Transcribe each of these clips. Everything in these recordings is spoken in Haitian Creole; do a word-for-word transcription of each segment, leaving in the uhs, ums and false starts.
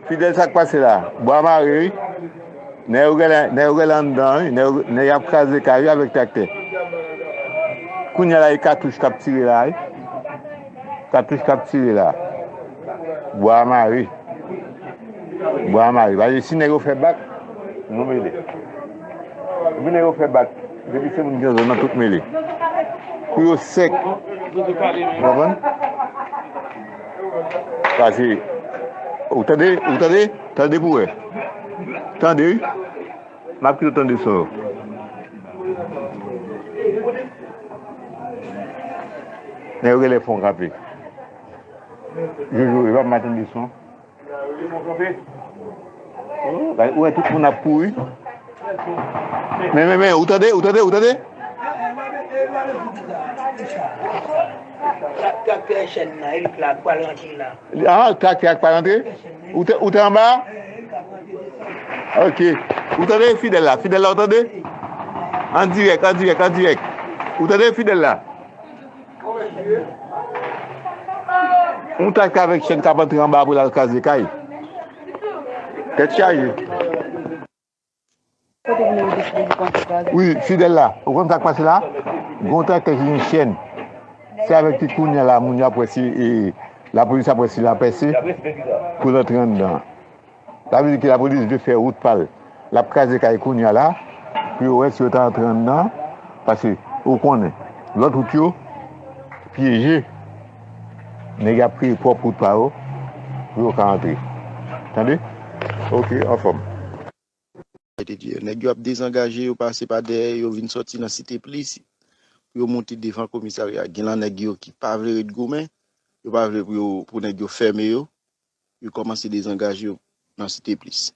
Fidèl, sa k pase la? Bwa mare, wi. Nèg yo genlè, nèg yo genlè anndan, wi. Nèg yo, nèg y ap kraze kay, wi, avèk traktè. Kounye a la, e katouch k ap tire la, wi. Katouch k ap tire la. Bwa mare. Bwa mare. Paske si nèg yo fè bak, nou mele. Epi nèg yo fè bak. Depi se moun ki nan zòn nan, tout mele. Kou yo sèk. Ou konprann? Paske, ou tande, ou tande, tande pou wè. Tande, wi. M ap kite w tande son yo. Nèg yo genlè fè yon kanpe. Jojo, e pa m pa tande son. Ou wè tout moun ap kouri. Men, men, men, ou tande, ou tande, ou tande? Traktè chèn nan, e li k la, k pral rantre la. Ah, traktè a k pral rantre? Ou te, ou te anba a? Ok. Ou tande Fidèl la? Fidèl la, ou tande? An dirèk, an dirèk, an dirèk. Ou tande Fidèl la? Yon traktè avèk chèn k ap antre anba pou l al kraze kay. Tèt chaje. Wi, Fidèl la. Ou konn sa k pase la? Gon traktè ki gen chèn. Se avèk li kounye a la, moun yo ap wè si, e, lapolis ap wè si l a pèse pou l antre anndan. Sa vle di ke lapolis vle fè wout pa l. L ap kraze kay kounye a la, pou yo wè si yo ta antre anndan, paske ou konnen, lòt wout yo pyeje. Nèg ap kreye pwòp wout pa yo, pou yo ka antre. Tande? Ok, anfòm. Nèg yo ap dezangaje, yo pase pa dèyè, yo vin sòti nan Site Plis, pou yo moute devan komisarya. Gen lan nèg yo ki pa vle ret goumen, yo pa vle pou yo, pou nèg yo fèmen yo. Yo kòmanse dezangaje yo nan Site Plis.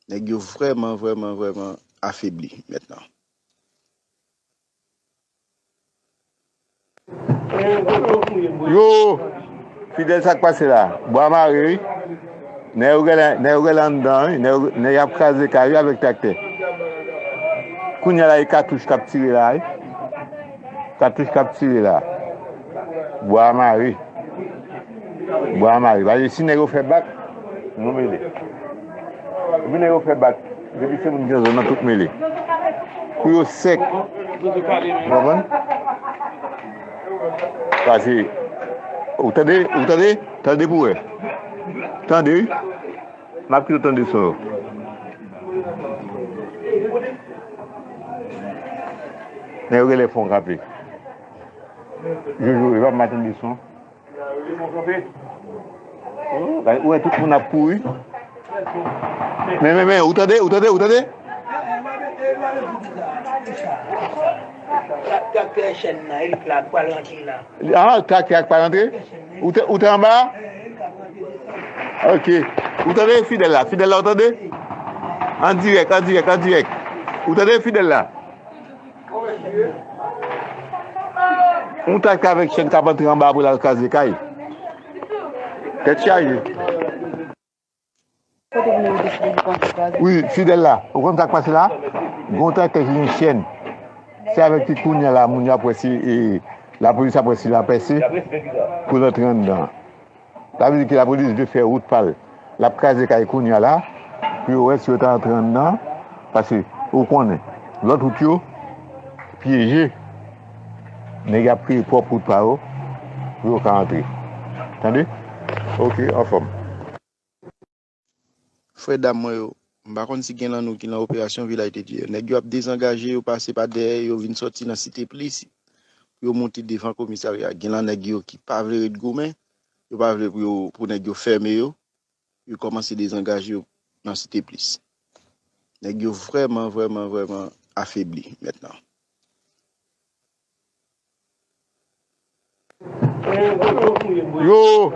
Nèg yo vrèman, vrèman, vrèman afebli mentnan. Yo, Fidèl, sa k pase la? Bwa mare, wi. Nèg yo genlè, nèg yo genlè anndan, wi. Nèg yo, nèg y ap kraze kay, wi, avèk traktè. Kounye a la, e katouch k ap tire la, wi. Katouch k ap tire la. Bwa mare. Bwa mare. Paske si nèg yo fè bak, nou mele. Epi nèg yo fè bak. Depi se moun ki nan zòn nan, tout mele. Kou yo sèk. Ou konprann? Paske, ou tande, ou tande, tande pou wè. Tande, wi. M ap kite w tande son yo. Nèg yo genlè fè yon kanpe. Jojo, e pa m pa tande son. Ou wè tout moun ap kouri. Men, men, men, ou tande, ou tande, ou tande? Traktè chèn nan, e li k la, k pral rantre la. Ah, traktè a k pral rantre? Ou te, ou te anba a? Ok. Ou tande Fidèl la? Fidèl la, ou tande? An dirèk, an dirèk, an dirèk. Ou tande Fidèl la? Yon traktè avèk chèn k ap antre anba pou l al kraze kay. Tèt chaje. Wi, Fidèl la. Ou konn sa k pase la? Gon traktè ki gen chèn. Se avèk li kounye a la, moun yo ap wè si, e, lapolis ap wè si l a pèse pou l antre anndan. Sa vle di ke lapolis vle fè wout pa l. L ap kraze kay kounye a la, pou yo wè si yo ta antre anndan, paske ou konnen, lòt wout yo pyeje. Nèg y ap kreye pwòp wout pa yo, pou yo ka antre. Tande? Ok, anfòm. Frè dam mwen yo, m pa konn si gen lan nou ki nan operasyon Vilaj de Dye. Nèg yo ap dezangaje, yo pase pa dèyè, yo vin sòti nan Site Plis, pou yo moute devan komisarya. Gen lan nèg yo ki pa vle ret goumen, yo pa vle pou yo, pou nèg yo fèmen yo, yo kòmanse dezangaje yo nan Site Plis. Nèg yo vrèman, vrèman, vrèman afebli mentnan. Yo,